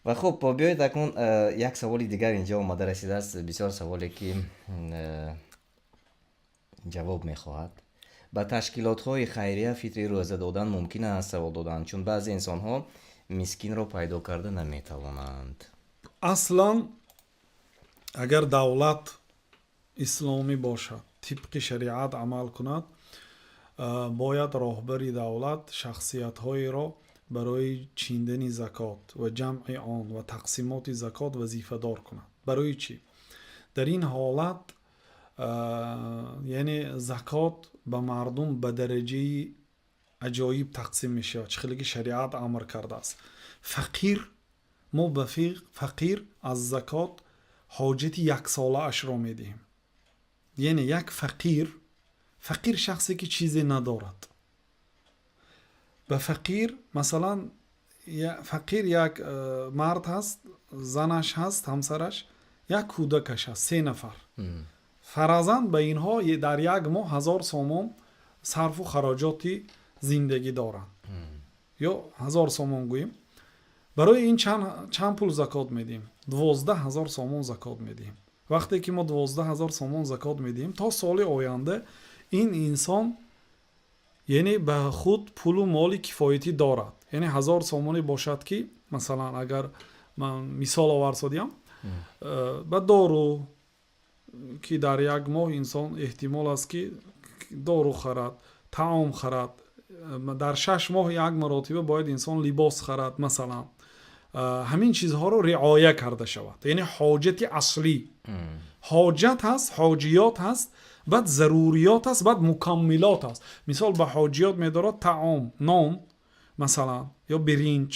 Ва хуб, биёед, акнун як саволи дигар инҷо омада расидааст, бисёр саволе, ки ҷавоб мехоҳад. Ба ташкилотҳои хайрия фитри рӯза додан мумкин аст, савол доданд, чун баъзе инсонҳо мискинро пайдо карда наметавонанд. Аслан, агар давлат исломӣ бошад, тибқи шариат амал кунад, бояд роҳбари давлат шахсиятҳоеро барои чиндани закот ва ҷамъи он ва тақсимоти закот вазифадор кунад. Барои чӣ? Дар ин ҳолат, яъне, закот ба мардум ба дараҷаи аҷоиб тақсим мешавад, чӣ хеле ки шариат амр кардааст. Фақир, мо ба фақир аз закот ҳоҷати яксолаашро медиҳем. Яъне як фақир, фақир шахсе, ки чизе надорад, ба фақир, масалан, фақир як мард ҳаст, занаш ҳаст, ҳамсараш, як кӯдакаш ҳаст, се нафар. Фарзан, ба инҳо дар як моҳ 1000 сомон сарфу хароҷоти зиндагӣ доранд ё 1000 сомон гӯем. Барои ин чанд пул закот медиҳем? 12 000 сомон закот медиҳем. Вақте ки мо 12 000 сомон закот медиҳем, то соли оянда ин инсон, яъне, ба худ пулу моли кифоятӣ дорад. Яъне 1000 сомонӣ бошад, ки масалан, агар ман мисол оварсодиям, ба дору, ки дар як моҳ инсон эҳтимол аст, ки дору харад, таом харад, дар 6 моҳ як маротиба бояд инсон либос харад, масалан, ҳамин чизҳоро риоя карда шавад. Яъне ҳоҷати аслӣ, ҳоҷат ҳаст, ҳоҷиёт ҳаст, баъд заруриёт аст, баъд мукаммилот аст. Мисол, ба ҳоҷиёт медорад таом, нон, масалан, ё биринҷ.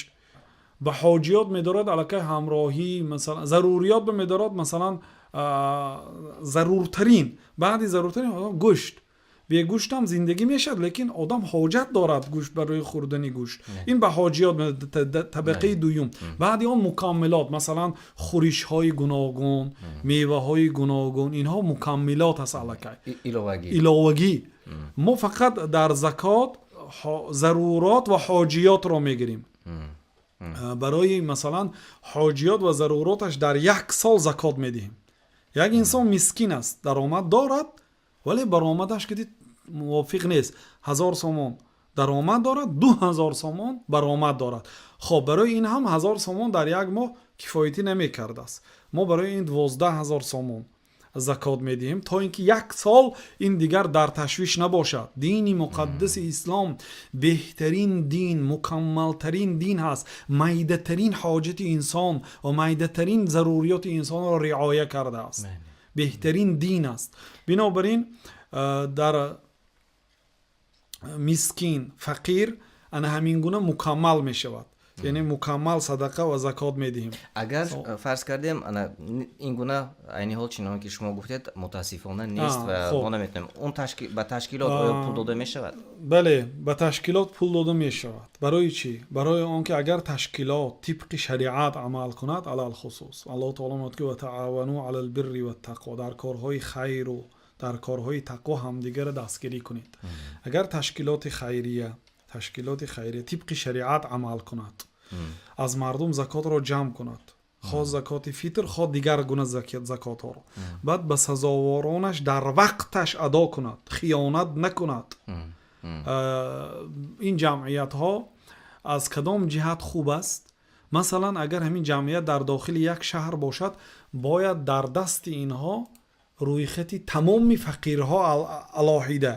Ба ҳоҷиёт медорад аллакай ҳамроҳӣ, масалан, заруриёт медорад, масалан, заруртарин, баъди заруртарин гӯшт. Бегӯштам зиндагӣ мешавад, лекин одам ҳоҷат дорад гӯшт, барои хӯрдани гӯшт. Ин ба ҳоҷиёт, табақаи дуюм. Баъди он мукаммилот, масалан, хӯришҳои гуногун, меваҳои гуногун, инҳо мукаммилот аст аллакай. Иловагӣ. Иловагӣ. Мо фақат дар закот зарурот ва ҳоҷиётро мегирем. Барои, масалан, ҳоҷиёт ва заруроташ дар як сол закот медиҳем. Як инсон мискин аст, даромад дорад, вале баромадаш ки мувофиқ нест, 1000 сомон даромад дорад, 2000 сомон баромад дорад. Хоб, барои ин ҳам 1000 сомон дар як моҳ кифоятӣ намекардааст. Мо барои ин 12 000 сомон закот медиҳем, то ин ки як сол ин дигар дар ташвиш набошад. Дини муқаддаси ислом беҳтарин дин, мукаммалтарин дин ҳаст. Майдатарин ҳоҷати инсон ва майдатарин заруриёти инсонро риоя кардааст. Беҳтарин дин аст. Бинобар ин, дар мискин, фақир ана ҳамин гуна мукаммал мешавад, яъне мукаммал садақа ва закот медиҳем. Агар фарз кардем, ана ин гуна айни ҳол, чинон ки шумо гуфтед, мутаассифона нест ва мо наметавонем он ба ташкилот оё пул дода мешавад? Бале, ба ташкилот пул дода мешавад. Барои чӣ? Барои он ки агар ташкилот тибқи шариат амал кунад, алалхусус Аллоҳу таоло мегӯяд, ки وتعاونوا على البر والتقوى, дар корҳои хайру дар корҳои тақво ҳамдигарро дастгирӣ кунед. Агар ташкилоти хайрия тибқи шариат амал кунад, аз мардум закотро ҷамъ кунад, хоҳ закоти фитр, хоҳ дигар гуна закотҳоро, баъд ба сазоворонаш дар вақташ адо кунад, хиёнат накунад, ин ҷамъиятҳо аз кадом ҷиҳат хуб аст? Масалан, агар ҳамин ҷамъият дар дохили як шаҳр бошад, бояд дар дасти инҳо рӯйхати тамоми фақирҳо алоҳида,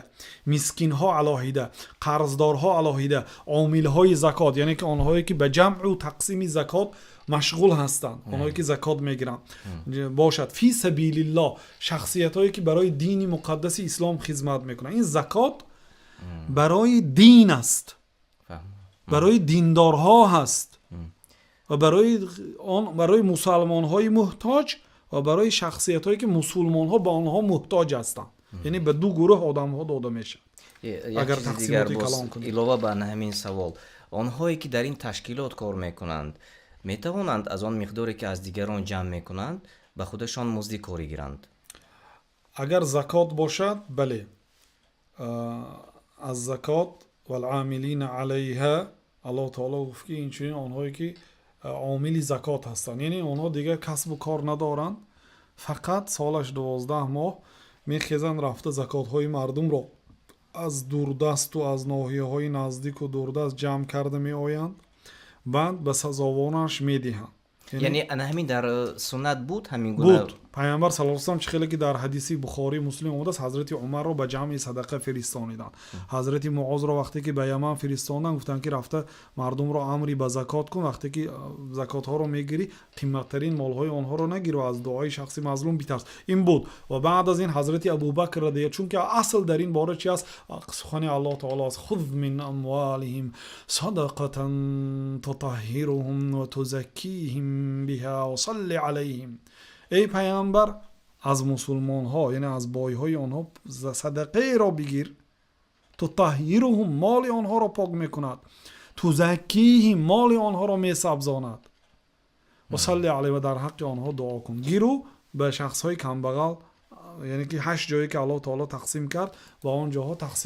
мискинҳо алоҳида, қарздорҳо алоҳида, омилҳои закот, яъне ки онҳое, ки ба ҷамъу тақсими закот машғул ҳастанд, онҳое, ки закот мегиранд, бошад. Фи сабилиллоҳ, шахсиятҳое, ки барои дини муқаддаси ислом хизмат мекунанд. Ин закот барои дин аст, барои диндорҳо ҳаст ва барои он, барои мусалмонҳои муҳтоҷ ва барои шахсиятҳое, ки мусулмонҳо ба онҳо муҳтоҷ ҳастанд. Яъне ба ду гурӯҳ одамҳо дода мешавад. Агар тақсимоти калон кунем. Илова ба ҳамин савол: онҳое, ки дар ин ташкилот кор мекунанд, метавонанд аз он миқдоре, ки аз дигарон ҷамъ мекунанд, ба худашон музди корӣ гиранд? Агар закот бошад, бале. Аз закот والعاملين عليها, Аллоҳу таоло гуфт, ки инчунин онҳое, ки омили закот ҳастанд, яъне онҳо дигар касбу кор надоранд, фақат солаш 12 моҳ мехезанд, рафта закотҳои мардумро аз дурдасту аз ноҳияҳои наздику дурдаст ҷамъ карда меоянд, баъд ба сазовонаш медиҳанд. Яъне ана ҳамин дар суннат буд ҳамин гуна? Буд. Пайғамбар саллаллоҳу алайҳи васаллам, чӣ хеле ки дар ҳадиси Бухорӣ, Муслим омадааст, ҳазрати Умарро ба ҷамъи садақа фиристониданд. Ҳазрати Муозро вақте ки ба Яман фиристонданд, гуфтанд ки рафта мардумро амри ба закот кун, вақте ки закотҳоро мегирӣ, қиматтарин молҳои онҳоро нагир ва аз дуои шахси мазлум битарс. Ин буд. Ва баъд аз ин ҳазрати Абубакр радия, чунки асл дар ин бора чи аст? Сухани Аллоҳ таоло аст: хуз мин амвалиҳим садақатан тутаҳҳируҳум ва тузаккиҳим биҳа ва салли алайҳим. Эй пайғамбар, аз мусулмонҳо, яъне аз бойҳои онҳо садақаеро бигир, тутаҳҳируҳум, моли онҳоро пок мекунад, тузаккиҳим, моли онҳоро месабзонад, ва салли алайҳим, ва дар ҳаққи онҳо дуо кун. Гиру ба шахсҳои камбағал, яъне ки 8 ҷое ки Аллоҳ таоло тақсим кард, ба он ҷоҳо тақсим.